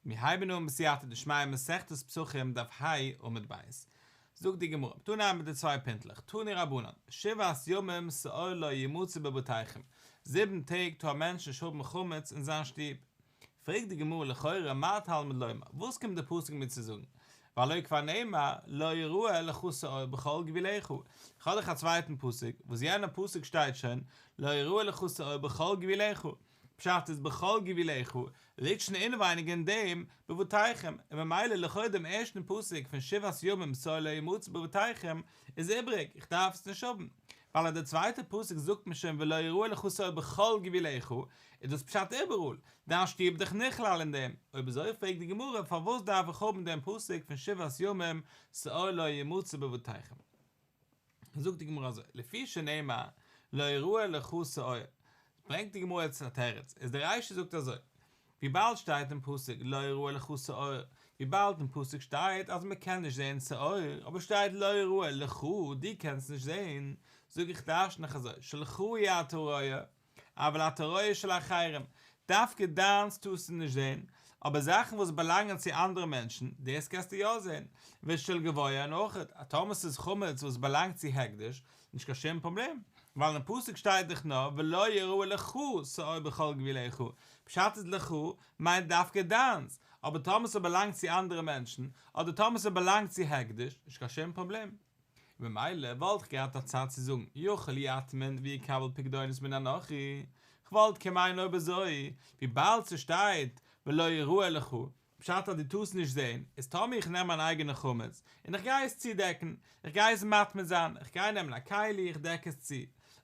מיר הייבן אן בסייעתא דשמיא מסכת פסחים דף ה עמוד ב'. זאגט די גמרא, מ'טאר אנהייבן מיט די צוויי פינטלעך, תנו רבנן, שבעת ימים שאור לא ימצא בבתיכם, זיבן טעג טאר א מענטש נישט האבן חמץ אין זיין שטוב. פרעגט די גמרא לכאורה מה תלמוד לומר, וואס קומט די פסוק מיר צו זאגן? והלא כבר נאמר לא יראה לך שאור בכל גבולך, איך האב דאך א צווייטן פסוק, וואס יענע פסוק שטייט שוין לא יראה לך שאור בכל גבולך, פשט איז בכל גבולך, ליגט שוין אינעווייניג אין דעם בבתיכם, און ממילא לכאו' דעם ערשטן פסוק פון שבעת ימים שאור לא ימצא בבתיכם איז איבריג, איך דארף עס נישט האבן, ווייל אז דער צווייטער פסוק זאגט מיר שוין ולא יראה לך שאור בכל גבולך, איז דאס פשט איבעראל, דיין שטוב איז דאך נכלל אין דעם, אויב אזוי פרעגט די גמרא פארוואס דארף איך האבן דעם פסוק פון שבעת ימים שאור לא ימצא בבתיכם? זאגט די גמרא אזוי, לפי שנאמר לא יראה לך שאור, ברענגט די גמרא יעצט א תירוץ, איז די רישא זאגט אזוי, וויבאלד שטייט אין פסוק לא יראה לך שאור, וויבאלד אין פסוק שטייט אז מען קען נישט זען שאור, אבער שטייט לא יראה לך, דו קענסט נישט זען, זאג איך דרש'ן איך אזוי, שלך אי אתה רואה, אבל אתה רואה של אחרים, דווקא דיינס טארסטו נישט זען, אבער זאכן וואס באלאנגען צו אנדערע מענטשן, דאס קענסטו יא זען, ושל גבוה און אויך טאמער ס'איז חמץ וואס באלאנגט צו הקדש, נישט קיין שום פראבלעם, ווייל אין פסוק שטייט דאך נאר ולא יראה לך שאור בכל גבולך, פשט איז לך מיינט דווקא דיינס, אבער טאמער ס'באלאנגט צו אנדערע מענטשן, אדער טאמער ס'באלאנגט צו הקדש, נישט קיין שום פראבלעם. ממילא וואלט איך געהאט א צד צו זאגן יכול יטמין ויקבל פקדונות מן הנכרי, כ'וואלט קען מיינען אויב אזוי, וויבאלד ס'שטייט ולא יראה לך, פשט אז דו טארסט נישט זען, איז טאמער איך נעם מיין אייגענע חמץ, און איך גיי עס צודעקן, איך גיי עס מטמין זיין, איך גיי נעמען א כלי איך דעק עס צו,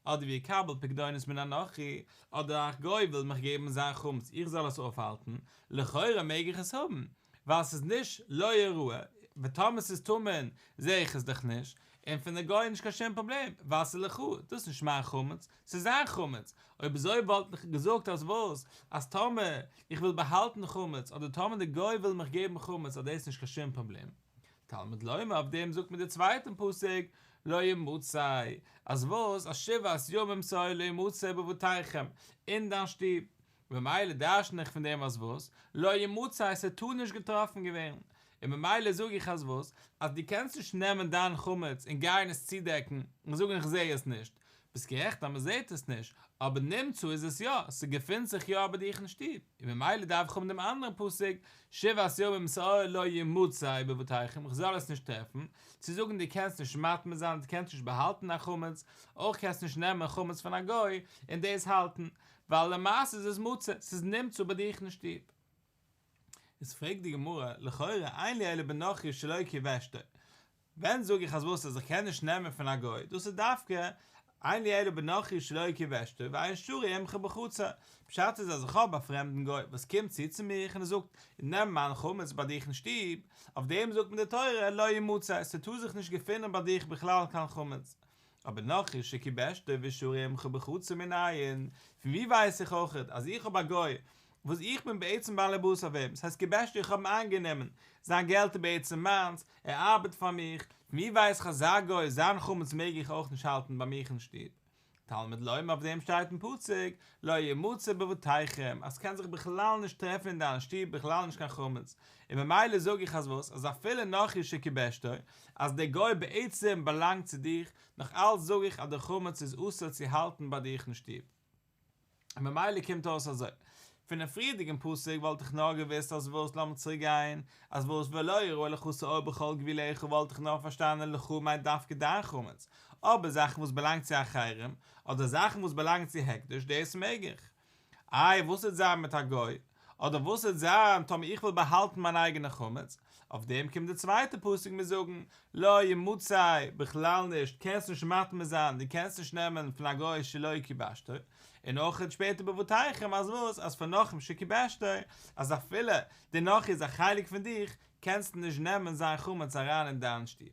אדער ויקבל פקדונות מן הנכרי, אדער א גוי וויל מיך געבן זיין חמץ איך זאל עס אויפהאלטן, לכאורה מעג איך עס האבן, ווייל ס'איז נישט לא יראה, וטאמער ס'איז טמון זעה איך עס דאך נישט, און פון די גוי נישט קיין שום פראבלעם, ווייל ס'איז לך, דאס איז נישט מיין חמץ, ס'איז זיין חמץ, אויב אזוי וואלט איך געזאגט אז וואס, אז טאמער איך וויל באהאלטן חמץ, אדער טאמער די גוי וויל מיך געבן חמץ אז דאס איז נישט קיין שום פראבלעם. תלמוד לומר אויף דעם זאגט מען די צווייטן פסוק לא ימצא, אז וואס, אז שבעת ימים שאור לא ימצא בבתיכם, אין דיין שטוב, ממילא דרשן איך פון דעם אז וואס? לא ימצא ס'טאר נישט געטראפן געווערן, און ממילא זאג איך אז וואס? אז דו קענסט נישט נעמען דיין חמץ און גיין עס צודעקן און זאגן איך זעה עס נישט, ביסט גערעכט אז מ'זעהט עס נישט, אבער נמצא איז עס יא, ס'געפינט זיך יא ביי דיך אין שטוב, און ממילא דארף איך האבן דעם אנדערן פסוק שבעת ימים שאור לא ימצא בבתיכם איך זאל עס נישט טרעפן, צו זאגן דו קענסט נישט מטמין זיין, דו קענסט נישט באהאלטן א חמץ, אויך קענסט נישט נעמען חמץ פון א גוי און דאס האלטן, ווייל למעשה איז עס מצוי, ס'איז נמצא ביי דיך אין שטוב. איז פרעגט די גמרא, לכאורה אין לי אלא בנכרי שלא כיבשתו, ווען זאג איך אז וואס אז איך קען נישט נעמען פון א גוי, דאס איז דווקא אין לי אלא בנכרי שלא כיבשתו ואין שרוי עמך בחצר, פשט איז אז איך האב א פרעמדן גוי וואס קומט צו צו מיך און ער זאגט, נעם מיין חמץ ביי דיך אין שטוב, אויף דעם זאגט מיר די תורה לא ימצא, ס'טאר זיך נישט געפינען ביי דיך בכלל קיין חמץ. אבער נכרי שכיבשתו ושרוי עמך בחצר מנין, פון ווי ווייס איך אויכעט אז איך האב א גוי וואס איך בין בעצם בעל הבית אויף אים, ס'הייסט כיבשתו איך האב אים איינגענומען, זיין געלט איז בעצם מיינס, ער ארבעט פאר מיך, פון ווי ווייס איך אזא גוי זיין חמץ מעג איך אויך נישט האלטן ביי מיך אין שטוב? תלמוד לומר אויף דעם שטייט אין פסוק לא ימצא בבתיכם אז ס'קען זיך בכלל נישט טרעפן אין דיין שטוב בכלל נישט קיין חמץ, און ממילא זאג איך אז וואס אז אפילו נכרי שכיבשתו אז דער גוי בעצם באלאנגט צו דיך, נאך אלץ זאג איך אז דער חמץ איז אסור צו האלטן ביי דיך אין שטוב. און ממילא קומט אויס אזוי, פונעם פריערדיגן פסוק וואלט איך נאר געוואוסט אז וואס, לאמיר צוריק גיין, אז וואס ולא יראה לך שאור בכל גבולך וואלט איך נאר פארשטאנען לך מיינט דווקא דיין חמץ, אבער זאכן וואס באלאנגט צו אחרים, אדער זאכן וואס באלאנגט צו הקדש דאס מעג איך. איי וואס וועט זיין מיט א גוי? אדער וואס וועט זיין טאמער איך וויל באהאלטן מיין אייגענע חמץ? אויף דעם קומט די צווייטע פסוק מיר זאגן, לא ימצא, בכלל נישט, קענסט נישט מטמין זיין, דו קענסט נישט נעמען פון א גוי שלא כיבשתו, און אויך שפעטער בבתיכם אז וואס, אז פון נכרים שכיבשתו, אז אפילו די נכרי איז א חלק פון דיך, קענסטו נישט נעמען זיין חמץ אריין אין דיין שטוב.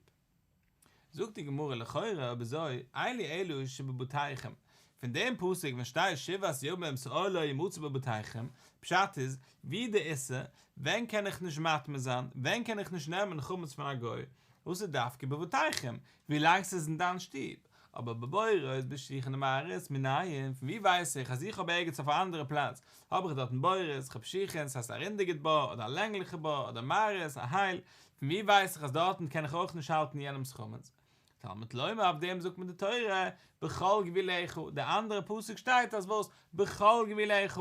זאגט די גמרא לכאורה אויב אזוי אין לי אלא שבבתיכם, פון דעם פסוק ווען שטייט שבעת ימים שאור לא ימצא בבתיכם, פשט איז, ווי די איסור, ווען קען איך נישט מטמין זיין, ווען קען איך נישט נעמען חמץ פון א גוי, וואס איז דווקא בבתיכם, ווילאנג ס'איז אין דיין שטוב, אבער בבורות בשיחין ומערות מנין, פון ווי ווייס איך אז איך האב ערגעץ אויף א אנדערע פלאץ האב איך דארטן בורות, איך האב שיחין, ס'הייסט א רינדיגע בור אדער א לענגליכע בור אדער מערות, א הייל, פון ווי ווייס איך אז דארטן קען איך אויך נישט האלטן יענעמ'ס חמץ? תלמוד לומר אויף דעם זאגט מיר די תורה בכל גבולך, די אנדערע פסוק שטייט אז וואס? בכל גבולך,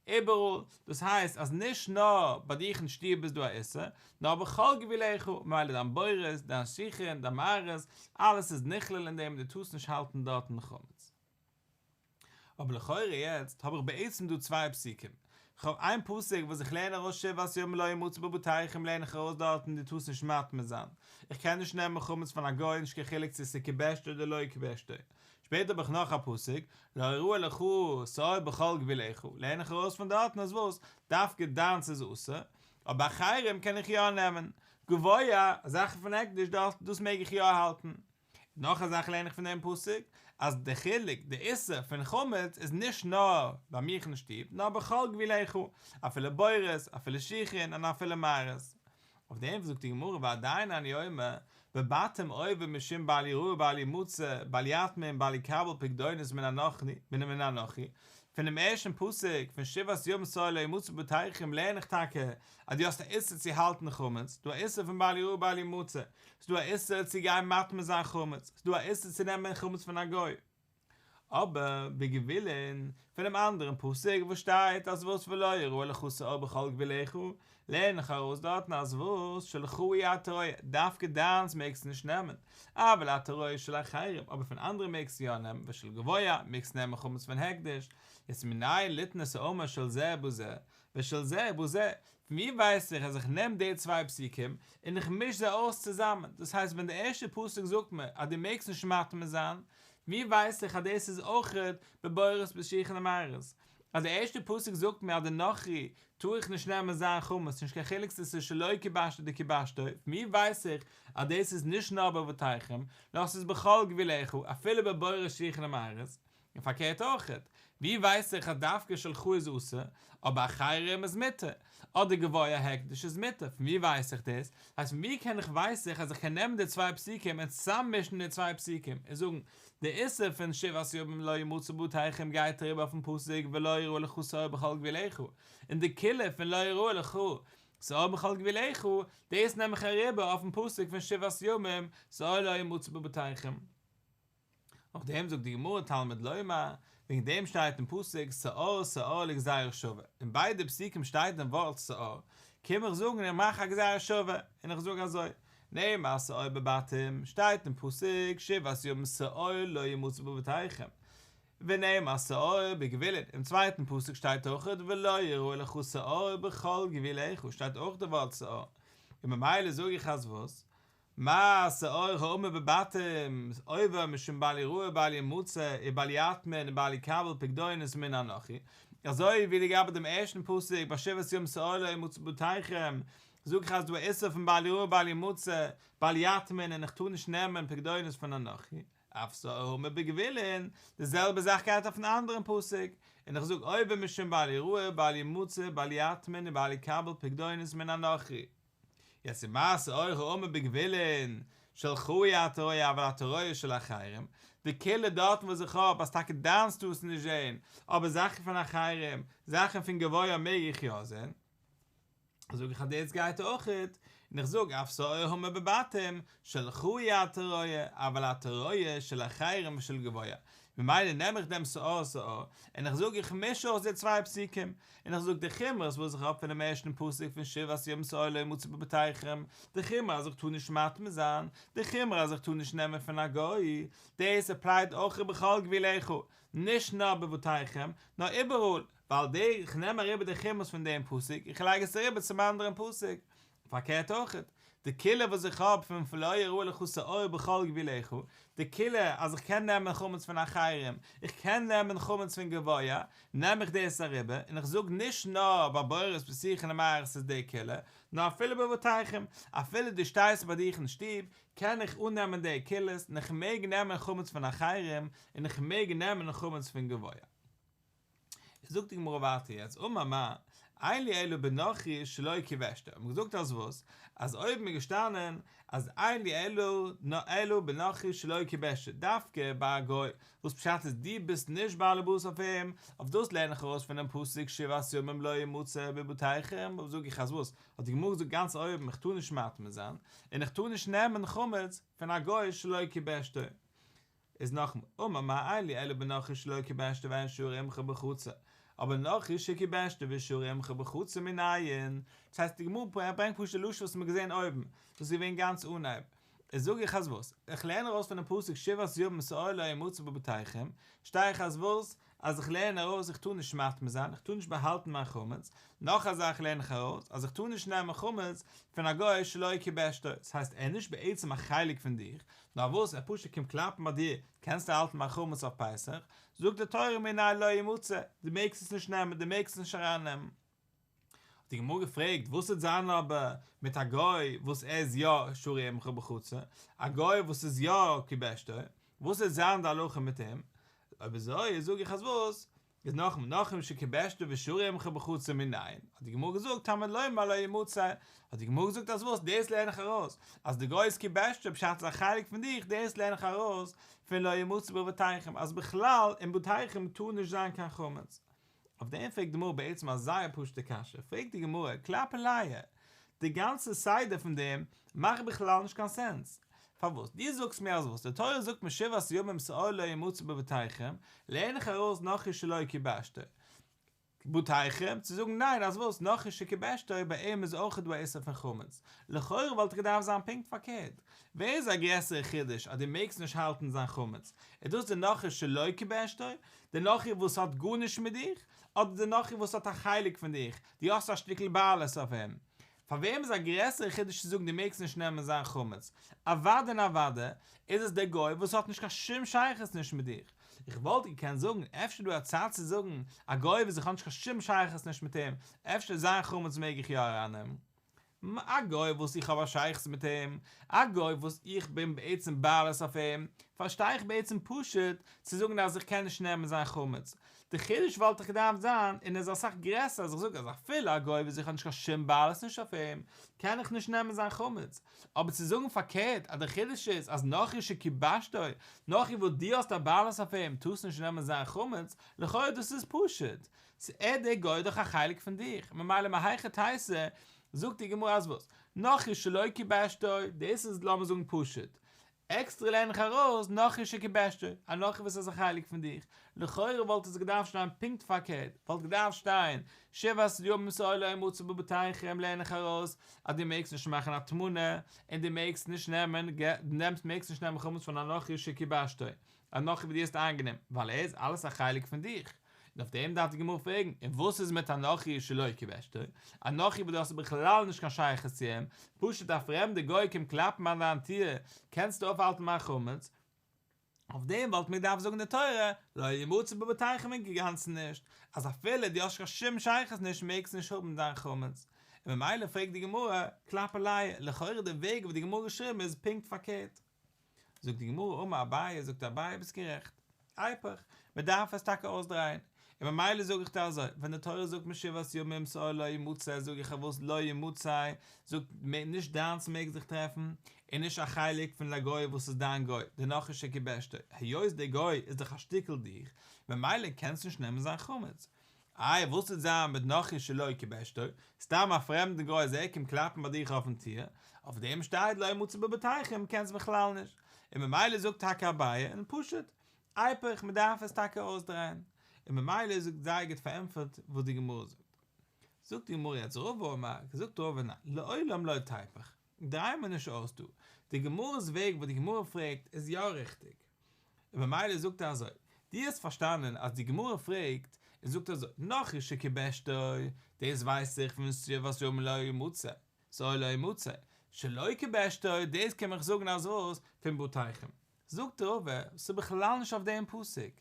איבעראל, דאס הייסט אז נישט נאר ביי דיך אין שטוב איז דא א איסור, נאר בכל גבולך, ממילא דיין בורות, דיין שיחין, דיין מערות, אלעס איז נכלל אין דעם, דו טארסט נישט האלטן דארטן חמץ. אבער לכאורה יעצט האב איך בעצם דא צוויי פסוקים, כ'האב איין פסוק וואס איך לערן ארויס שבעת ימים לא ימצא בבתיכם לערן איך ארויס דארטן דו טארסט נישט מטמין זיין, איך קען נישט נעמען חמץ פון א גוי נישט קיין חילוק צו ס'איז כבשתו אדער לא כבשתו, שפעטער האב איך נאך א פסוק לא יראה לך שאור בכל גבולך לערן איך ארויס פון דארטן אז וואס? דווקא דיינס איז אסור, אבער אחרים קען איך יא נעמען, גבוה, זאכן פון הקדש דארט דאס מעג איך יא האלטן. נאך א זאך לערן איך פון דעם פסוק, אז די חילוק, די איסור פון חמץ איז נישט נאר ביי מיך אין שטוב, נאר בכל גבולך, אפילו בורות, אפילו שיחין און אפילו מערות. אויף דעם זאגט די גמרא ועדיין אני אומר, בבתים עובר משום בל יראה בל ימצא, בל יטמין בל יקבל פקדונות מן הנכרי, פונעם ערשטן פסוק פון שבעת ימים שאור לא ימצא בבתיכם לערן איך טאקע אז דו האסט א איסור צו האלטן חמץ, ס'דא א איסור פון בל יראה בל ימצא, ס'דא א איסור צו גיין מטמין זיין חמץ, ס'דא א איסור צו נעמען חמץ פון א גוי. אבער בגבולין, פונעם אנדערן פסוק וואס שטייט אז וואס ולא יראה לך שאור בכל גבולך, לערן איך ארויס דארטן אז וואס שלך אי אתה רואה, דווקא דיינס מעגסטו נישט נעמען, אבל אתה רואה של אחרים, אבער פון אנדערע מעגסטו יא נעמען, ושל גבוה, מעגסט נעמען חמץ פון הקדש, יעצט מנין ליתן את האמור של זה בזה, ושל זה בזה, פון ווי ווייס איך אז איך נעם די צוויי פסוקים און איך מיש זיי אויס צוזאמען, דאס הייסט ווען די ערשטע פסוק זאגט מיר אז דו מעגסט נישט מטמין זיין, פון ווי ווייס איך אז דאס איז אויכעט בבורות בשיחין ומערות, אז די ערשטע פסוק זאגט מיר אז די נכרי טאר איך נישט נעמען זיין חמץ נישט קיין חילוק צו ס'איז שלא כבשתו אדער כבשתו, פון ווי ווייס איך אז דאס איז נישט נאר בבתיכם, נאר ס'איז בכל גבולך אפילו בבורות שיחין ומערות, און פארקערט אויכעט, ווי ווייס איך אז דווקא שלך איז אסור, אבער אחרים איז מותר, אדער גבוה הקדש איז מותר, פון ווי ווייס איך דאס? הייסט פון ווי קען איך ווייס איך אז איך קען נעמען די צוויי פסוקים און צוזאממישן די צוויי פסוקים און זאגן, די איסור פון שבעת ימים לא ימצא בבתיכם גייט אריבער אויפן פסוק ולא יראה לך שאור בכל גבולך, און די קולא פון לא יראה לך שאור בכל גבולך, דאס נעם איך אריבער אויפן פסוק פון שבעת ימים שאור לא ימצא בבתיכם. אויף דעם זאגט די גמרא תלמוד לומר, וועגן דעם שטייט אין פסוק שאור שאור לגזירה שווה, אין ביידע פסוקים שטייט דעם ווארט שאור, קום איך זאגן איך מאך א גזירה שווה, און איך זאג אזוי, נאמר שאור בבתים, שטייט אין פסוק שבעת ימים שאור לא ימצא בבתיכם, ונאמר שאור בגבולין, אין צווייטן פסוק שטייט אויך ולא יראה לך שאור בכל גבולך, שטייט אויך די ווארט שאור, און ממילא זאג איך אז וואס? מה שאור האמור בבתים עובר משום בל יראה בל ימצא ובל יטמין ובל יקבל פקדונות מן הנכרי, אזוי ווי לגבי דעם ערשטן פסוק ביי שבעת ימים שאור לא ימצא בבתיכם, זאג איך אז דא א איסור פון בל יראה בל ימצא בל יטמין און איך טאר נישט נעמען פקדונות פון א נכרי, אף שאור האמור בגבולין, די זעלבע זאך גייט אויפן אנדערן פסוק, און איך זאג עובר משום בל יראה בל ימצא בל יטמין ובל יקבל פקדונות מן הנכרי. יעצט ומה שאור האמור בגבולין, שלך אי אתה רואה אבל אתה רואה של אחרים, די קולא דארטן וואס איך האב אז טאקע דיינס טארסטו נישט זען, אבער זאכן פון אחרים, זאכן פון גבוה מעג איך יא זען, זאג איך אז דאס גייט אויכעט, און איך זאג אף שאור האמור בבתים, שלך אי אתה רואה, אבל אתה רואה של אחרים ושל גבוה, ממילא נעם איך דעם שאור שאור, און איך זאג איך מיש אויס די צוויי פסוקים, און איך זאג די חומרות וואס איך האב פונעם ערשטן פסוק פון שבעת ימים שאור לא ימצא בבתיכם, די חומרא אז איך טאר נישט מטמין זיין, די חומרא אז איך טאר נישט נעמען פון א גוי, דאס עפלייט אויך בכל גבולך, נישט נאר בבתיכם, נאר איבעראל, ווייל די איך נעם אריבער די חומרות פון דעם פסוק, איך לייג עס אריבער צום אנדערן פסוק, פארקערט אויכעט, די קולא וואס איך האב פון ולא יראה לך שאור בכל גבולך, די קולא אז איך קען נעמען חמץ פון אחרים, איך קען נעמען חמץ פון גבוה, נעם איך דאס אריבער, און איך זאג נישט נאר ביי בורות בשיחין ומערות איז די קולא, נאר אפילו בבתיכם, אפילו דו שטייסט ביי דיך אין שטוב, קען איך אננעמען די קולות, און איך מעג נעמען חמץ פון אחרים, און איך מעג נעמען חמץ פון גבוה. זאגט די גמרא ווייטער יעצט אמר מר. אין לי אלא בנכרי שלא כיבשתו, האט מען געזאגט אז וואס? אז אויבן איז געשטאנען אז אין לי אלא אלא בנכרי שלא כיבשתו, דווקא ביי א גוי, וואס פשט איז דו ביסט נישט בעלעבאס אויף אים, אויף דאס לערן איך ארויס פונעם פסוק שבעת ימים לא ימצא בבתיכם, אויב זאג איך אז וואס? האט די גמרא געזאגט גאנץ אויבן איך טאר נישט מטמין זיין, און איך טאר נישט נעמען חמץ פון א גוי שלא כיבשתו. איז נאכאמאל, אמר מר אין לי אלא בנכרי שלא כיבשתו ואין שרוי עמך בחצר, אבער נכרי שכיבשתו ושרוי עמך בחצר מנין, דאס הייסט די גמרא ברענגט פשוט די לשון וואס מ'האט געזען אויבן, דאס איז געווען גאנץ אנהייב, איז זאג איך אז וואס? איך לערן ארויס פונעם פסוק שבעת ימים שאור לא ימצא בבתיכם, שטיי איך אז וואס? אז איך לערן ארויס איך טאר נישט מטמין זיין, איך טאר נישט באהאלטן מיין חמץ, נאך א זאך לערן איך ארויס, אז איך טאר נישט נעמען חמץ פון א גוי שלא כיבשתו, דאס הייסט ער איז נישט בעצם א חלק פון דיך, נאר וואס ער פשוט קומט קלאפן ביי דיר, קענסטו האלטן מיין חמץ אויף פסח, זאגט די תורה מנין לא ימצא, דו מעגסט עס נישט נעמען, דו מעגסט עס נישט ארייננעמען. האט די גמרא געפרעגט, וואס וועט זיין אבער מיט א גוי וואס ער איז יא שרוי עמך בחצר, א גוי וואס איז יא כיבשתו, וואס וועט זיין די הלכה מיט אים? אויב אזוי זאג איך אז וואס? איז נאכאמאל נכרי שכיבשתו ושרוי עמך בחצר מנין, האט די גמרא געזאגט תלמוד לומר לא ימצא, האט די גמרא געזאגט אז וואס? דאס לערן איך ארויס, אז די גוי איז כיבשתו פשט איז א חלק פון דיך, דאס לערן איך ארויס פון לא ימצא בבתיכם, אז בכלל אין בתיכם טאר נישט זיין קיין חמץ. אויף דעם פרעגט די גמרא בעצם א זייער פשוט'ע קשיא, פרעגט די גמרא, כלפי עליה, די גאנצע סדר פון דעם מאכט בכלל נישט קיין סענס, פארוואס דו זאגסט מיר אז וואס די תורה זאגט מיר שבעת ימים שאור לא ימצא בבתיכם, לערן איך ארויס נכרי שלא כיבשתו בבתיכם, צו זאגן ניין אז וואס נכרי שכיבשתו ביי אים איז אויך דא א איסור פון חמץ, לכאורה וואלט געדארפט זיין פונקט פארקערט, ווער איז א גרעסערע חידוש אז דו מעגסט נישט האלטן זיין חמץ, איז דאס די נכרי שלא כיבשתו, די נכרי וואס האט גארנישט מיט דיך, אדער די נכרי וואס האט א חלק פון דיך, דו האסט א שטיקל בעלות אויף אים? פאר וועם איז א גרעסערע חידוש צו זאגן דו מעגסט נישט נעמען זיין חמץ? אוודאי און אוודאי איז עס דער גוי וואס האט נישט קיין שום שייכות נישט מיט דיך. איך וואלט געקענט זאגן, אפשר איז דא א צד צו זאגן, א גוי וואס איך האב נישט קיין שום שייכות נישט מיט אים, אפשר זיין חמץ מעג איך יא ארייננעמען. א גוי וואס איך האב א שייכות מיט אים, א גוי וואס איך בין בעצם בעלות אויף אים, פארשטיי איך בעצם פשוט צו זאגן אז איך קען נישט נעמען זיין חמץ. די חידוש וואלט דאך געדארפט זיין, און איז אסאך גרעסער, אז איך זאג אז אפילו א גוי וואס איך האב נישט קיין שום בעלות נישט אויף אים, קען איך נישט נעמען זיין חמץ. אבער צו זאגן פארקערט אז די חידוש איז אז נכרי שכיבשתו, נכרי וואס דו האסט א בעלות אויף אים, טארסט נישט נעמען זיין חמץ, לכאורה דאס איז פשוט. ס'איז דער גוי דאך א חלק פון דיך, ממילא מהיכי תיתי, זאגט די גמרא אז וואס? נכרי שלא כיבשתו, דאס איז לאמיר זאגן פשוט, עקסטרע לערן איך ארויס נכרי שכיבשתו, א נכרי וואס איז א חלק פון דיך, לכאורה וואלט עס געדארפט שטיין פונקט פארקערט, וואלט געדארפט שטיין שבעת ימים שאור לא ימצא בבתיכם לערן איך ארויס אז דו מעגסט נישט מאכן הטמנה, און דו מעגסט נישט נעמען, מעגסט נישט נעמען חמץ פון א נכרי שכיבשתו, א נכרי וואס דו האסט איינגענומען, ווייל ער איז אלעס א חלק פון דיך. און אויף דעם דארף די גמרא פרעגן, און וואס איז מיט א נכרי שלא כיבשתו? א נכרי וואס דו האסט בכלל נישט קיין שייכות צו אים, פשוט א פרעמדע גוי קומט קלאפן אן דיין טיר, קענסטו אויפהאלטן מיין חמץ? אויף דעם וואלט מיר געדארפט זאגן די תורה, לא ימצא בבתיכם אינגאנצן נישט, אז אפילו דו האסט קיין שום שייכות נישט מעגסט נישט האבן דיין חמץ. און ממילא פרעגט די גמרא, כלפי עליה, לכאורה די וועג וואס די גמרא האט געשריבן איז פונקט פארקערט. זאגט די גמרא אמר אביי, זאגט אביי ביסט גערעכט, איפוך, מען דארף עס טאקע אויסדרייען, און ממילא זאג איך דיר אזוי, ווען די תורה זאגט מיר שבעת ימים שאור לא ימצא זאג איך פארוואס לא ימצא זאגט מען נישט דיינס מעג זיך טרעפן, און נישט א חלק פון א גוי וואס איז דיין גוי, די נכרי שכיבשתו, היות דער גוי איז דאך א שטיקל דיך, ממילא קענסטו נישט נעמען זיין חמץ. איי וואס וועט זיין מיט נכרי שלא כיבשתו, סתם א פרעמדן גוי אז ער קומט קלאפן ביי דיך אויפן טיר, אויף דעם שטייט לא ימצא בבתיכם קענסט בכלל נישט, און ממילא זאגט טאקע אביי און פשוט, איפוך מען דארף עס טאקע אויסדרייען, און ממילא זאגט זייער גוט פארענטפערט וואס די גמרא זאגט. זאגט די גמרא יעצט רבא אמר, זאגט רבא ניין, לעולם לא תיפוך, דריי מיר נישט אויס דא, די גמרא'ס וועג וואס די גמרא פרעגט איז יא ריכטיג, און ממילא זאגט ער אזוי, דו האסט פארשטאנען אז די גמרא פרעגט און זאגט אזוי, נכרי שכיבשתו, דאס ווייס איך פון שבעת ימים לא ימצא, שאור לא ימצא, שלא כיבשתו, דאס קען איך זאגן אז וואס, פון בתיכם. זאגט רבא, ס'איז בכלל נישט אויף דעם פסוק,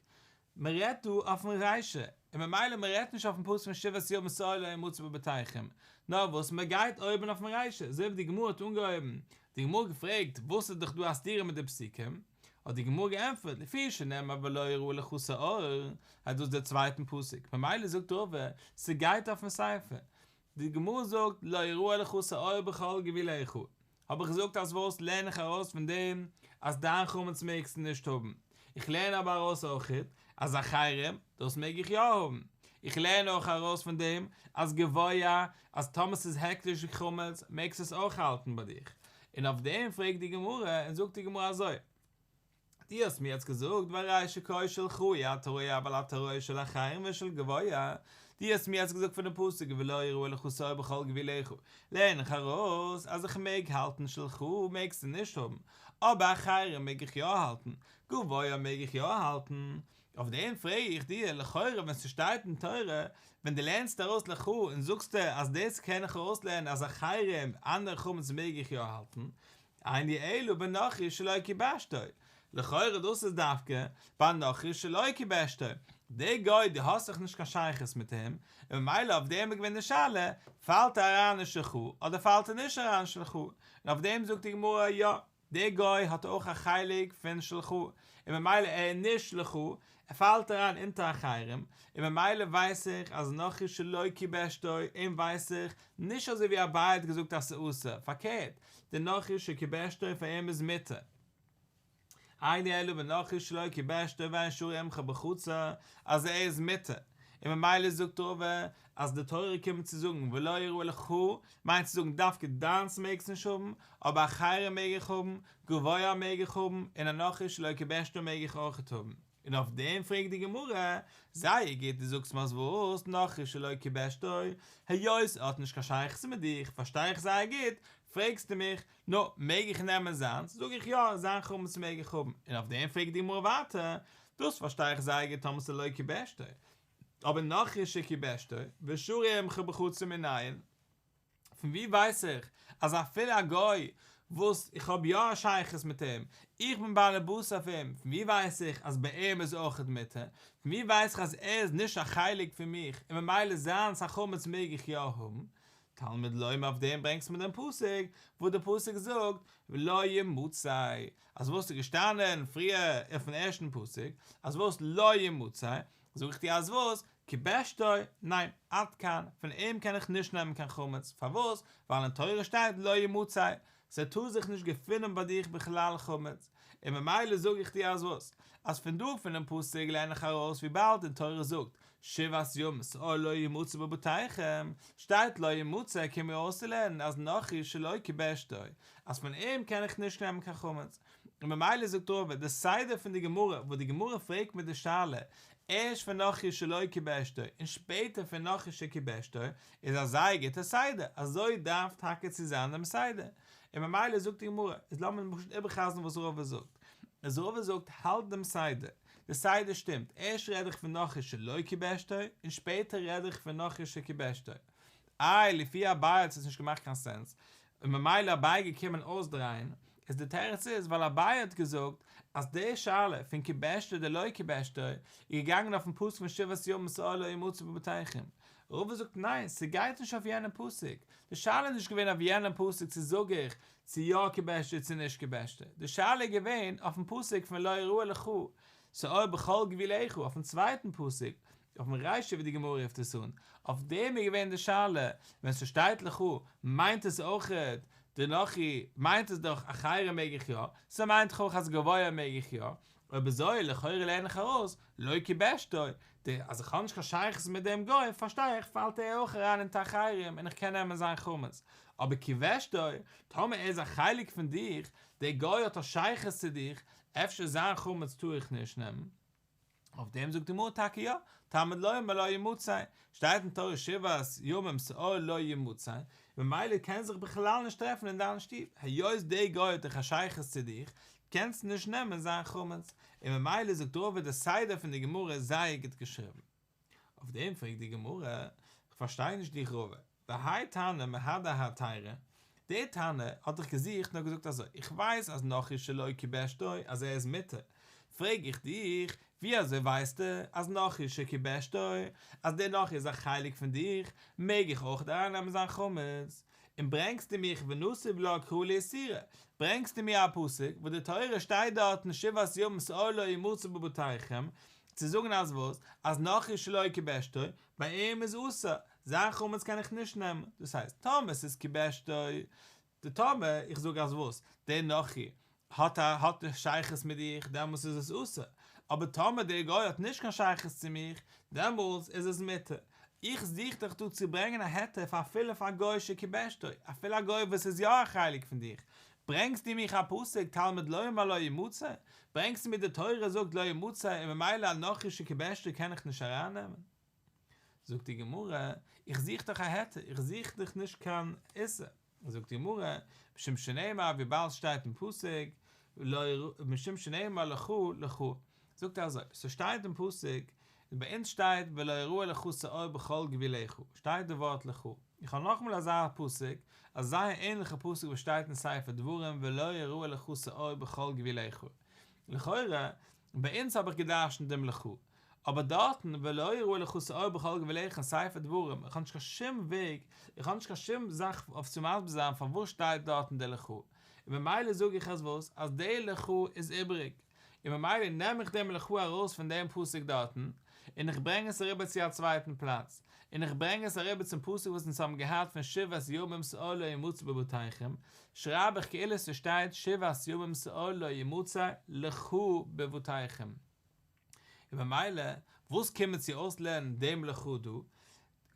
מען רעדט דא אויפן רישא, און ממילא מען רעדט נישט אויפן פסוק פון שבעת ימים שאור לא ימצא בבתיכם, נאר וואס מען גייט אויבן אויפן רישא, אזוי ווי די גמרא האט אנגעהויבן, די גמרא האט געפרעגט וואס איז דאך דא א סתירה מיט די פסוקים, האט די גמרא געענטפערט, לפי שנאמר ולא יראה לך שאור, אז דאס איז דער צווייטן פסוק, ממילא זאגט רבא, ס'גייט אויפן סיפא. די גמרא זאגט לא יראה לך שאור בכל גבולך, האב איך געזאגט אז וואס לערן איך ארויס פון דעם אז דיין חמץ מעגסטו נישט האבן, איך לערן אבער ארויס אויכעט אז אחרים דאס מעג איך יא האבן, איך לערן אויך ארויס פון דעם אז גבוה אז טאמער ס'איז הקדש חמץ מעגסטו עס אויך האלטן ביי דיך, און אויף דעם פרעגט די גמרא און זאגט די גמרא אזוי. דו האסט מיר יעצט געזאגט והרי שכל שלך אי אתה רואה אבל אתה רואה של אחרים ושל גבוה, דו האסט מיר יעצט געזאגט פונעם פסוק ולא יראה לך שאור בכל גבולך, לערן איך ארויס אז איך מעג האלטן שלך מעגסטו נישט האבן, אבער אחרים מעג איך יא האלטן, גבוה מעג איך יא האלטן, אויף דעם פרעג איך דיר, לכאורה ווען ס'שטייט אין תורה, ווען דו לערנסט ארויס לך און זאגסטו אז דאס קען איך ארויסלערנען אז אחרים, אנדערע חמץ מעג איך יא האלטן, אין לי אלא בנכרי שלא כיבשתו, לכאורה דאס איז דווקא ביי נכרי שלא כיבשתו, דער גוי דו האסט דאך נישט קיין שייכות מיט אים, און ממילא אויף דעם איז געווען די שאלה, פאלט ער אריין אין שלך אדער פאלט ער נישט אריין אין שלך, און אויף דעם זאגט די גמרא יא, דער גוי האט אויך א חלק פון שלך, און ממילא ער איז נישט שלך, ער פאלט אריין אונטער אחרים, און ממילא ווייס איך אז נכרי שלא כיבשתו, אים ווייס איך, נישט אזוי ווי אביי האט געזאגט אז ס'איז אסור, פארקערט, די נכרי שכיבשתו פאר אים איז מותר. אין לי אלא בנכרי שלא כיבשתו ואין שרוי עמך בחצר, אז ער איז מותר. און ממילא זאגט רבא אז די תורה קומט צו זאגן ולא יראה לך מיינט צו זאגן דווקא דיינס מעגסט נישט האבן, אבער אחרים מעג איך האבן, גבוה מעג איך האבן, און א נכרי שלא כיבשתו מעג איך אויכעט האבן. און אויף דעם פרעגט די גמרא, זייער גוט דו זאגסט מיר אז וואס, נכרי שלא כיבשתו, היות ער האט נישט קיין שייכות מיט דיך, פארשטיי איך זייער גוט, פרעגסטו מיך, נו, מעג איך נעמען זיינס, זאג איך יא, זיין חמץ מעג איך האבן, און אויף דעם פרעגט די גמרא ווייטער, דאס פארשטיי איך זייער גוט טאמער ס'איז לא כיבשתו, אבער נכרי שכיבשתו, ושרוי עמך בחצר מנין, פון ווי ווייס איך אז אפילו א גוי וואס איך האב יא א שייכות מיט אים, איך בין בעל הבית אויף אים, פון ווי ווייס איך אז ביי אים איז אויכעט מותר? פון ווי ווייס איך אז ער איז נישט א חלק פון מיך און ממילא זיינס א חמץ מעג איך יא האבן? תלמוד לומר אויף דעם ברענגסט מיר דעם פסוק וואס דער פסוק זאגט ולא ימצא, אז וואס איז געשטאנען פריער אויפן ערשטן פסוק אז וואס לא ימצא, זאג איך דיר אז וואס? כיבשתו, ניין, עד כאן, פון אים קען איך נישט נעמען קיין חמץ, פארוואס? ווייל אין תורה שטייט לא ימצא, ס'טאר זיך נישט געפינען ביי דיך בכלל חמץ, און ממילא זאג איך דיר אז וואס? אז פון דא פונעם פסוק לערן איך ארויס וויבאלד אין תורה זאגט שבעת ימים שאור לא ימצא בבתיכם, שטייט לא ימצא קומט מיר אויסצולערנען אז נכרי שלא כיבשתו, אז פון אים קען איך נישט נעמען קיין חמץ, און ממילא זאגט רבא די סדר פון די גמרא וואס די גמרא פרעגט מיט די שאלה ערשט פון נכרי שלא כיבשתו און שפעטער פון נכרי שכיבשתו איז א זייער גוטע סדר, אזוי דארף טאקע צו זיין דעם סדר, און ממילא זאגט די גמרא, איז לאמיר פשוט איבערחזר'ן וואס רבא זאגט, איז רבא זאגט האלט דעם סדר, די סדר שטימט, ערשט רעד איך פון נכרי שלא כיבשתו און שפעטער רעד איך פון נכרי שכיבשתו, איי לפי אביי האט עס נישט געמאכט קיין סענס, און ממילא אביי געקומען אויסדרייען, איז די תירוץ איז ווייל אביי האט געזאגט אז די שאלה פון כיבשתו דלא כיבשתו איז געגאנגען אויפן פסוק פון שבעת ימים שאור לא ימצא בבתיכם, רבא זאגט ניין ס'גייט נישט אויף יענעם פסוק, די שאלה איז נישט געווען אויף יענעם פסוק צו זאג איך צו יא כיבשתו צו נישט כיבשתו, די שאלה איז געווען אויפן פסוק פון לא יראה לך שאור בכל גבולך אויפן צווייטן פסוק אויפן רישא ווי די גמרא רופט עס אן, אויף דעם איז געווען די שאלה, ווען ס'שטייט לך מיינט עס אויכעט די נכרי, מיינט עס דאך אחרים מעג איך יא, ס'מיינט דאך אויך אז גבוה מעג איך יא, אויב אזוי לכאורה לערן איך ארויס, לא כיבשתו, די אז איך האב נישט קיין שייכות מיט דעם גוי פארשטיי איך פאלט ער אויך אריין אונטער אחרים און איך קען נעמען זיין חמץ, אבער כיבשתו, טאמער ער איז א חלק פון דיך, דער גוי האט א שייכות צו דיך, אפשר זיין חמץ טאר איך נישט נעמען? אויף דעם זאגט די גמרא טאקע יא, תלמוד לומר לא ימצא, שטייט אין תורה שבעת ימים שאור לא ימצא, ממילא קען זיך בכלל נישט טרעפן אין דיין שטוב, היות דער גוי האט דאך א שייכות צו דיך, קענסטו נישט נעמען זיין חמץ, און ממילא זאגט רבא די סדר פון די גמרא איז זייער גוט געשריבן. אויף דעם פרעגט די גמרא, כ'פארשטיי נישט דיך רבא, והאי תנא מהדר היתירא, דער תנא האט דאך געזוכט און האט געזאגט אזוי, איך ווייס אז נכרי שלא כיבשתו אז ער איז מותר, פרעג איך דיך, ווי אזוי ווייסטו אז נכרי שכיבשתו, אז דער נכרי איז א חלק פון דיך, מעג איך אויך ארייננעמען זיין חמץ? און ברענגסטו מיך ונסיב לה קרא לאיסורא, ברענגסטו מיר א פסוק וואס די תורה שטייט דארטן שבעת ימים שאור לא ימצא בבתיכם, צו זאגן אז וואס? אז נכרי שלא כיבשתו, ביי אים איז אסור. זיין חמץ קען איך נישט נעמען, דאס הייסט טאמער ס'איז כיבשתו, די טאמער איך זאג אז וואס, דער נכרי האט א האט א שייכות מיט דיך דעמאלס איז עס אסור, אבער טאמער דער גוי האט נישט קיין שייכות צו מיך דעמאלס איז עס מותר, איך זוך דיך דא צו ברענגען א היתר פאר אפילו פאר א גוי שכיבשתו, אפילו א גוי וואס איז יא א חלק פון דיך, ברענגסט דו מיך א פסוק תלמוד לומר לא ימצא, ברענגסט מיר די תורה זאגט לא ימצא און ממילא א נכרי שכיבשתו קען איך נישט ארייננעמען. זאגט די גמרא, איך זוך דאך א היתר, איך זוך דאך נישט קיין איסור. זאגט די גמרא, משום שנאמר וויבאלד ס'שטייט אין פסוק, משום שנאמר לך לך, זאגט ער אזוי, ס'שטייט אין פסוק, ביי אונז שטייט ולא יראה לך שאור בכל גבולך, שטייט די ווארט לך, איך האב נאכאמאל אזא פסוק, א זייער ענליכע פסוק וואס שטייט אין ספר דברים ולא יראה לך שאור בכל גבולך, לכאורה, ביי אונז האב איך געדרשנט דעם לך, אבער דארטן ולא יראה לך שאור בכל גבולך אין ספר דברים, איך האב נישט קיין שום וועג, איך האב נישט קיין שום זאך אויף צו מסביר זיין פארוואס שטייט דארטן די לך, און ממילא זאג איך אז וואס? אז די לך איז איבעריג, און ממילא נעם איך דעם לך ארויס פון דעם פסוק דארטן, און איך ברענג עס אריבער צו א צווייטן פלאץ, און איך ברענג עס אריבער צום פסוק וואס אונז האבן געהאט פון שבעת ימים שאור לא ימצא בבתיכם, שרייב איך כאילו ס'שטייט שבעת ימים שאור לא ימצא לך בבתיכם. און ממילא וואס קומט מען צו אויסלערנען דעם לך דא?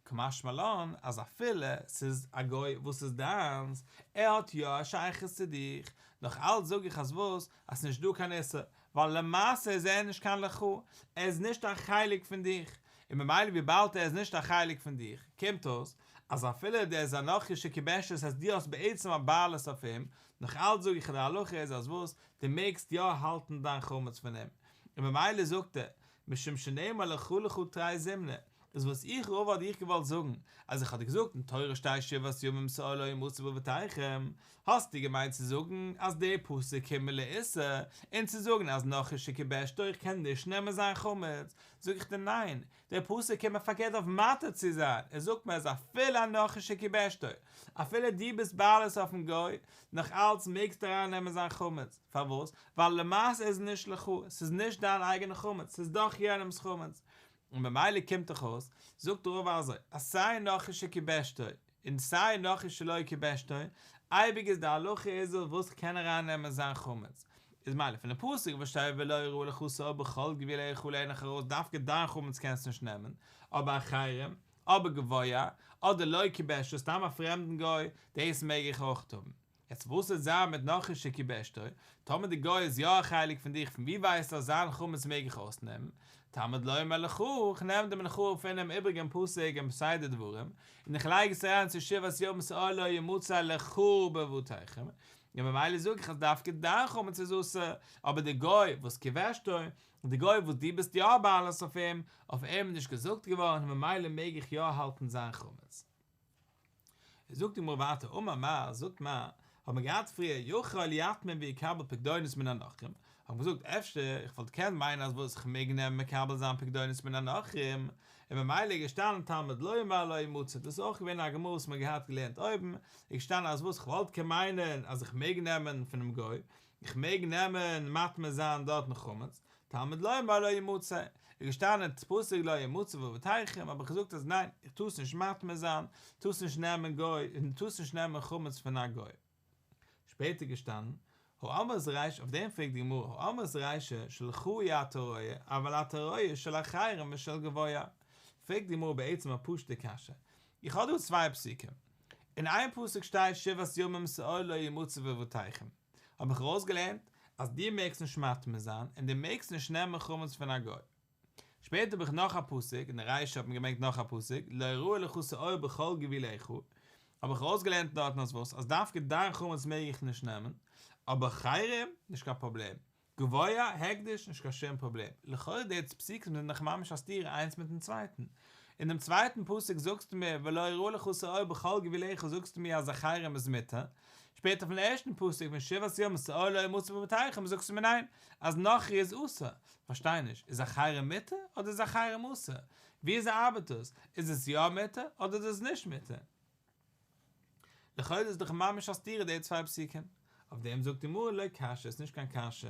קא משמע לן אז אפילו ס'איז א גוי וואס איז דיינס, ער האט יא א שייכות צו דיך, נאך אלץ זאג איך אז וואס? אז ס'נישט דא קיין איסור, ווייל למעשה איז ער נישט קיין לך, ער איז נישט א חלק פון דיך, און ממילא וויבאלד ער איז נישט א חלק פון דיך, קומט אויס אז אפילו דער איז א נכרי שכיבשתו, דאס הייסט דו האסט בעצם א בעלות אויף אים, נאך אלץ זאג איך די הלכה איז אז וואס? דו מעגסט יא האלטן דיין חמץ פון אים, און ממילא זאגט ער, משום שנאמר לך לך תרי זימני, איז וואס איך רבא האב דיך געוואלט זאגן, אז איך האב דיר געזאגט אין תורה שטייט שבעת ימים שאור לא ימצא בבתיכם, האסטו געמיינט צו זאגן אז דער פסוק קומט מיר לאיסור, און צו זאגן אז נכרי שכיבשתו איך קען נישט נעמען זיין חמץ, זאג איך דיר ניין, דער פסוק קומט מיר פארקערט אויף מתיר צו זיין, ער זאגט מיר אז אפילו א נכרי שכיבשתו, אפילו דו ביסט בעלות אויפן גוי, נאך אלץ מעגסטו אריין נעמען זיין חמץ, פארוואס? ווייל למעשה איז נישט לך, ס'איז נישט דיין אייגענע חמץ, ס'איז דאך יענעמ'ס חמץ, און ממילא קומט דאך אויס, זאגט רבא אזוי, אז סיי נכרי שכיבשתו, און סיי נכרי שלא כיבשתו, אייביג איז די הלכה איז אז וואס כ'קען אריין נעמען זיין חמץ, איז מילא פון די פסוק וואס שטייט ולא יראה לך שאור בכל גבולך לערן איך ארויס דווקא דיין חמץ קענסטו נישט נעמען, אבער אחרים, אבער גבוה, אדער לא כיבשתו סתם א פרעמדן גוי, דאס מעג איך אויך האבן. יעצט וואס וועט זיין מיט נכרי שכיבשתו, טאמער די גוי איז יא א חלק פון דיך פון ווי ווייסטו אז זיין חמץ מעג איך אויסנעמען? תלמוד לומר לך, איך נעם דעם לך פונעם איבריגן פסוק אין ספר דברים, און איך לייג עס אריין צו שבעת ימים שאור לא ימצא לך בבתיכם, און ממילא זאג איך אז דווקא דיין חמץ איז אסור, אבער די גוי וואס כיבשתו, די גוי וואס דו ביסט יא בעלות אויף אים, אויף אים איז נישט געזאגט געווארן און ממילא מעג איך יא האלטן זיין חמץ. זאגט די גמרא ווייטער אמר מר, זאגט מר, האט מען געהאט פריער יכול יטמין ויקבל פקדונות מן הנכרים, האט מען געזאגט אפשר איך וואלט געקענט מיינען אז וואס איך מעג נעמען מקבל זיין פקדונות מן הנכרים, און ממילא איז געשטאנען תלמוד לומר לא ימצא, דאס איז אויך געווען א גמרא וואס מען האט געהאט געלערנט אויבן, איז געשטאנען אז וואס איך וואלט קען מיינען אז איך מעג נעמען פונעם גוי, איך מעג נעמען מטמין זיין דארטן חמץ, תלמוד לומר לא ימצא, איז געשטאנען אין פסוק לא ימצא בבתיכם, האב איך געזאגט אז ניין, איך טאר עס נישט מטמין זיין, טארסט נישט נעמען גוי, און טארסט נישט נעמען חמץ פון א גוי. שפעטער געשטאנען, האמרת רישא, אויף דעם פרעגט די גמרא, האמרת רישא שלך אי אתה רואה, אבל אתה רואה של אחרים ושל גבוה. פרעגט די גמרא בעצם א פשוט'ע קשיא, איך האב דא צוויי פסוקים, אין איין פסוק שטייט שבעת ימים שאור לא ימצא בבתיכם, האב איך ארויסגעלערנט אז דו מעגסט נישט מטמין זיין און דו מעגסט נישט נעמען חמץ פון א גוי. שפעטער האב איך נאך א פסוק, אין די רישא האט מען געברענגט נאך א פסוק, לא יראה לך שאור בכל גבולך, האב איך ארויסגעלערנט דארטן אז וואס? אז דווקא דיין חמץ מעג איך נישט נעמען, אבער אחרים, נישט קיין פראבלעם. גבוה, הקדש, נישט קיין שום פראבלעם. לכאורה די פסוקים זענען דאך ממש א סתירה איינס מיטן צווייטן. אין דעם צווייטן פסוק זאגסטו מיר ולא יראה לך שאור בכל גבולך זאגסטו מיר אז אחרים איז מותר, שפעטער פון ערשטן פסוק פון שבעת ימים שאור לא ימצא בבתיכם זאגסטו מיר ניין, אז נכרי איז אסור. פארשטיי נישט, איז אחרים מותר אדער איז אחרים אסור? וויאזוי ארבעט דאס? איז עס יא מותר אדער איז עס נישט מותר? לכאורה איז דאך ממש א סתירה די צוויי פסוקים. אויף דעם זאגט די גמרא לא קשיא, ס'איז נישט קיין קשיא,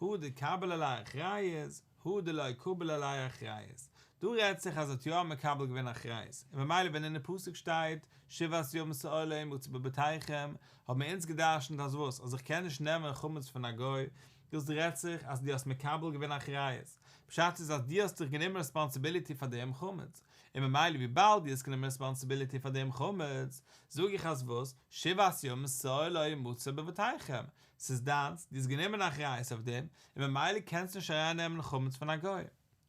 הא דקביל עליה אחריות, הא דלא קביל עליה אחריות. דא רעדט זיך אז ער האט יא מקבל געווען אחריות, און ממילא ווען אין די פסוק שטייט שבעת ימים שאור לא ימצא בבתיכם, האבן מיר אונז גע'דרש'נט אז וואס? אז איך קען נישט נעמען חמץ פון א גוי, דאס רעדט זיך אז דו האסט מקבל געווען אחריות, פשט איז אז דו האסט זיך גענומען רעספאנסיביליטי פאר דעם חמץ, און ממילא וויבאלד דו האסט גענומען רעספאנסיביליטי פאר דעם חמץ, זאג איך אז וואס? שבעת ימים שאור לא ימצא בבתיכם, ס'איז דיינס, דו האסט גענומען אחריות אויף דעם, און ממילא קענסטו נישט אריין נעמען חמץ פון א גוי.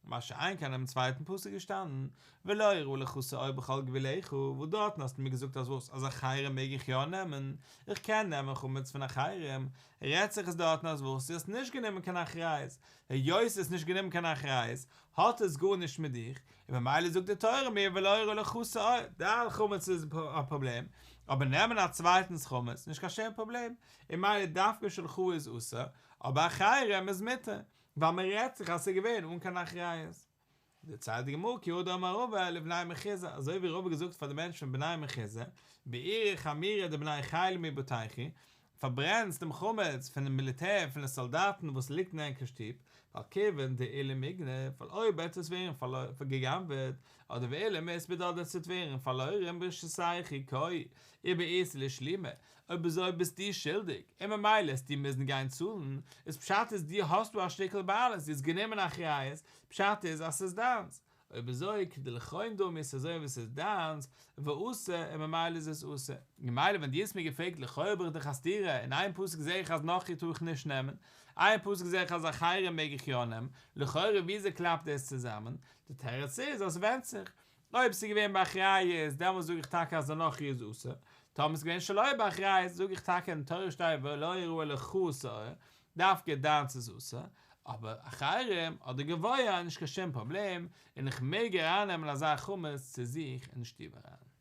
מה שאין כן אינעם צווייטן פסוק איז געשטאנען, ולא יראה לך שאור בכל גבולך, וואס דארטן האסטו מיר געזאגט אז וואס, אז אחרים מעג איך יא נעמען, איך קען נעמען חמץ פון אחרים, רעדט זיך עס דארטן אז וואס, דו האסט נישט גענומען קיין אחריות, היות דו האסט נישט גענומען קיין אחריות, האט עס גארנישט מיט דיך, און ממילא זאגט די תורה מיר ולא יראה לך שאור, דיין חמץ איז א פראבלעם, אבער נעמען א צווייטנס חמץ, נישט קיין שום פראבלעם, און ממילא דווקא שלך איז אסור, אבער אחרים איז מותר, ווייל מען רעדט זיך אז ס'איז געווען אן קיין אחריות. דערציילט די גמרא כי הא דאמר רבא לבני מחוזא, אזוי ווי רבא האט געזאגט פאר די מענטשן פון בני מחוזא, בעירו חמירא דבני חילא מבתייכו, פארברענטס דעם חמץ פונעם מיליטער פון די סאלדאטן וואס ליגט אין ענקער שטוב, ווייל כיוון דעילא מיגנב, ווייל אויב וועט עס ווערן גע'גנב'עט, אדער ועילא מיתבד אדער עס וועט ווערן פארלוירן ברשותייכו קאי, ובאיתו לשלומי, אויב אזוי ביסטו שולדיג, און ממילא עסטו מוזן גיין צאלן, איז פשט איז דו האסט דא א שטיקל בעלות, דו האסט גענומען אחריות, פשט איז אז ס'איז דיינס, אויב אזוי כדלכון דמי ס'איז אזוי ווי ס'איז דיינס, ואסור, און ממילא איז עס אסור. ממילא ווען דו האסט מיר געפרעגט לכאו' האב איך דאך א סתירה, אין איין פסוק זעה איך אז נכרי טאר איך נישט נעמען, איין פסוק זעה איך אז אחרים מעג איך יא נעמען, לכאורה וויאזוי קלאפט דאס צוזאמען? די תירוץ איז אז ס'ווענדט זיך, אויב ס'איז געווען באחריות דעמאלס זאג איך טאקע אז די נכרי איז אסור, טאמער ס'איז געווען שלא באחריות זאג איך טאקע אין תורה שטייט ולא יראה לך שאור, דווקא דיינס איז אסור, אבער אחרים אדער גבוה איז נישט קיין שום פראבלעם און איך מעג ארייננעמען אזא חמץ צו זיך אין שטוב אריין.